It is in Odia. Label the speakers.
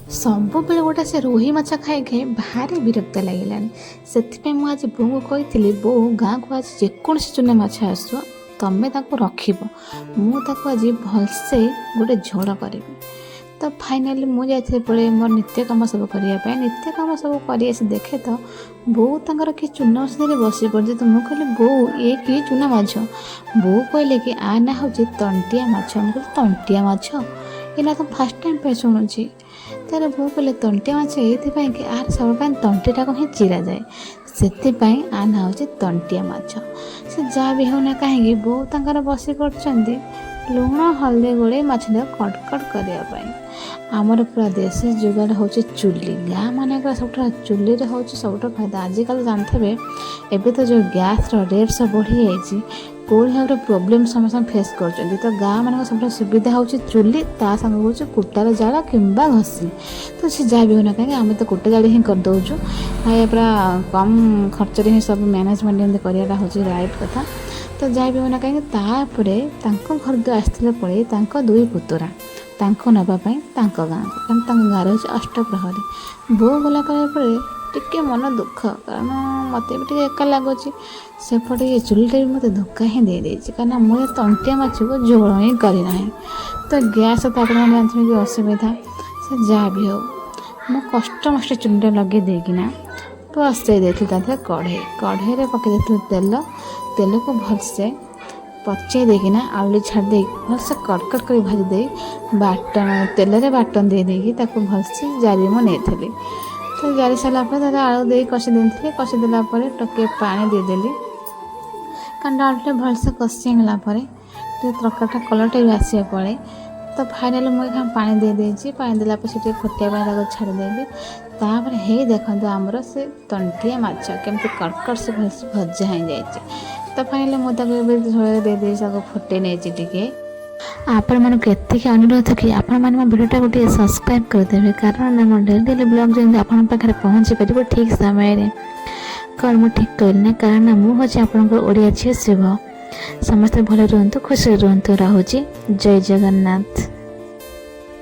Speaker 1: ସବୁବେଳେ ଗୋଟେ ସେ ରୋହି ମାଛ ଖାଇ ଖାଇ ଭାରି ବିରକ୍ତ ଲାଗିଲାଣି। ସେଥିପାଇଁ ମୁଁ ଆଜି ବୋଉଙ୍କୁ କହିଥିଲି, ବୋଉ, ଗାଁକୁ ଆଜି ଯେକୌଣସି ଚୁନା ମାଛ ଆସୁ, ତମେ ତାକୁ ରଖିବ, ମୁଁ ତାକୁ ଆଜି ଭଲସେ ଗୋଟେ ଝୋଳ କରିବି। ତ ଫାଇନାଲି ମୁଁ ଯାଇଥିଲି ପରେ ମୋର ନିତ୍ୟ କାମ ସବୁ କରିବା ପାଇଁ। ନିତ୍ୟ କାମ ସବୁ କରି ଆସି ଦେଖେ ତ ବୋଉ ତାଙ୍କର କି ଚୁନା ମାଛ ଧରି ବସି ପଡ଼ିଛି। ତ ମୁଁ କହିଲି, ବୋଉ, ଏ କି ଚୁନା ମାଛ? ବୋଉ କହିଲେ କି ଆ ନାଁ ହେଉଛି ତଣ୍ଟିଆ ମାଛ। ମୁଁ କହିଲି, ତଣ୍ଟିଆ ମାଛ? ଏ ନା ତ ଫାର୍ଷ୍ଟ ଟାଇମ୍ ପାଇଁ ଶୁଣୁଛି। ତାର ବୋଉ କହିଲେ, ତଣ୍ଟିଆ ମାଛ ଏଇଥିପାଇଁ କି ଆର ସବୁ ପାଇଁ ତଣ୍ଟିଟାକୁ ହିଁ ଚିରାଯାଏ, ସେଥିପାଇଁ ଆ ନାଁ ହେଉଛି ତଣ୍ଟିଆ ମାଛ। ସେ ଯାହା ବି ହେଉନା କାହିଁକି, ବୋଉ ତାଙ୍କର ବସି ପଡ଼ୁଛନ୍ତି ଲୁଣ ହଳଦୀ ଗୋଳେଇ ମାଛଟାକୁ କଟ କଟ କରିବା ପାଇଁ। ଆମର ପୁରା ଦେଶୀ ଯୁଗରେ ହେଉଛି ଚୁଲି। ଗାଁ ମାନଙ୍କର ସବୁଠାରୁ ଚୁଲିରେ ହେଉଛି ସବୁଠୁ ଫାଇଦା। ଆଜିକାଲି ଜାଣିଥିବେ, ଏବେ ତ ଯେଉଁ ଗ୍ୟାସ୍ର ରେଟ୍ ସବୁ ବଢ଼ିଯାଇଛି, କେଉଁ ଭାବରେ ପ୍ରୋବ୍ଲେମ୍ ସମସ୍ତେ ଫେସ୍ କରୁଛନ୍ତି। ତ ଗାଁ ମାନଙ୍କ ସବୁଠାରୁ ସୁବିଧା ହେଉଛି ଚୁଲି, ତା ସାଙ୍ଗକୁ ହେଉଛି କୁଟାର ଜାଳ କିମ୍ବା ଘଷି। ତ ସେ ଯାହା ବି ହେଉନା କାହିଁକି, ଆମେ ତ କୁଟା ଜାଳି ହିଁ କରିଦେଉଛୁ ଭାଇ। ପୁରା କମ୍ ଖର୍ଚ୍ଚରେ ହିଁ ସବୁ ମ୍ୟାନେଜମେଣ୍ଟ ଏମିତି କରିବାଟା ହେଉଛି ରାଇଟ୍ କଥା। ତ ଯାହା ବି ହେଉନା କାହିଁକି, ତାପରେ ତାଙ୍କ ଘର ଯେଉଁ ଆସିଥିଲେ ପଳେଇ ତାଙ୍କ ଦୁଇ ପୁତୁରା, ତାଙ୍କୁ ନେବା ପାଇଁ ତାଙ୍କ ଗାଁକୁ, କାରଣ ତାଙ୍କ ଗାଁରେ ହେଉଛି ଅଷ୍ଟପ୍ରହରୀ। ବୋଉ ଗଲା ପରେ ପରେ ଟିକେ ମନ ଦୁଃଖ, କାରଣ ମୋତେ ବି ଟିକେ ଏକା ଲାଗୁଛି। ସେପଟେ ଏ ଚୁଲିଟା ବି ମୋତେ ଧୋକା ହିଁ ଦେଇଦେଇଛି, କାରଣ ମୁଁ ଏ ତଣ୍ଟିଆ ମାଛକୁ ଝୋଳ ହିଁ କରିନାହିଁ। ତ ଗ୍ୟାସ୍ ତ ଆପଣମାନେ ଜାଣିଥିବେ କି ଅସୁବିଧା। ସେ ଯାହା ବି ହେଉ, ମୁଁ କଷ୍ଟମଷ୍ଟେ ଚୁଲିଟା ଲଗେଇ ଦେଇକିନା ବସେଇ ଦେଇଥିଲି। ତା ଦେହରେ କଢ଼େଇ, କଢ଼େଇରେ ପକାଇ ଦେଇଥିଲି ତେଲ। ତେଲକୁ ଭଲସେ ପଚେଇ ଦେଇକିନା ଆଳୁ ଛାଡ଼ି ଦେଇକି ଭଲସେ କଡ଼କଡ଼ କରି ଭାଜି ଦେଇ, ବାଟଣ ତେଲରେ ବାଟଣ ଦେଇ ଦେଇକି ତାକୁ ଭଲସେ ଜାରି ମୁଁ ନେଇଥିଲି। ତ ଜାରି ସାରିଲା ପରେ ତାରେ ଆଳୁ ଦେଇ କଷି ଦେଇଥିଲି। କଷି ଦେଲା ପରେ ଟିକେ ପାଣି ଦେଇଦେଲି, କାରଣ ଆଳୁଟା ଭଲସେ କଷି ହେଇଗଲା ପରେ ଟିକେ ତରକାରୀଟା କଲର୍ଟା ବି ଆସିବା ପରେ। ତ ଫାଇନାଲି ମୁଁ ଏଖା ପାଣି ଦେଇଦେଇଛି। ପାଣି ଦେଲା ପରେ ସେ ଟିକେ ଫୁଟିବା ପାଇଁ ତାକୁ ଛାଡ଼ିଦେବି। ତାପରେ ହେଇ ଦେଖନ୍ତୁ, ଆମର ସେ ତଣ୍ଟିଆ ମାଛ କେମିତି କଡ଼କଡ଼ ସେ ଭଲସେ ଭଜା ହେଇଯାଇଛି। ତ ଫାଇନାଲି ମୁଁ ତାକୁ ଏବେ ଝୋଳରେ ଦେଇଦେଇଛି, ତାକୁ ଫୁଟେଇ ନେଇଛି ଟିକେ। ଆପଣମାନଙ୍କୁ ଏତିକି ଅନୁରୋଧ କି ଆପଣମାନେ ମୋ ଭିଡ଼ିଓଟାକୁ ଟିକେ ସବସ୍କ୍ରାଇବ୍ କରିଦେବେ, କାରଣ ମୋ ଡେଲି ଡେଲି ବ୍ଲଗ୍ ଯେମିତି ଆପଣଙ୍କ ପାଖରେ ପହଞ୍ଚି ପାରିବ ଠିକ୍ ସମୟରେ। କ'ଣ ମୁଁ ଠିକ୍ କହିଲି ନା? କାରଣ ମୁଁ ହେଉଛି ଆପଣଙ୍କର ଓଡ଼ିଆ ଝିଅ ଶିବ। ସମସ୍ତେ ଭଲ ରୁହନ୍ତୁ, ଖୁସିରେ ରୁହନ୍ତୁ। ରହୁଛି, ଜୟ ଜଗନ୍ନାଥ।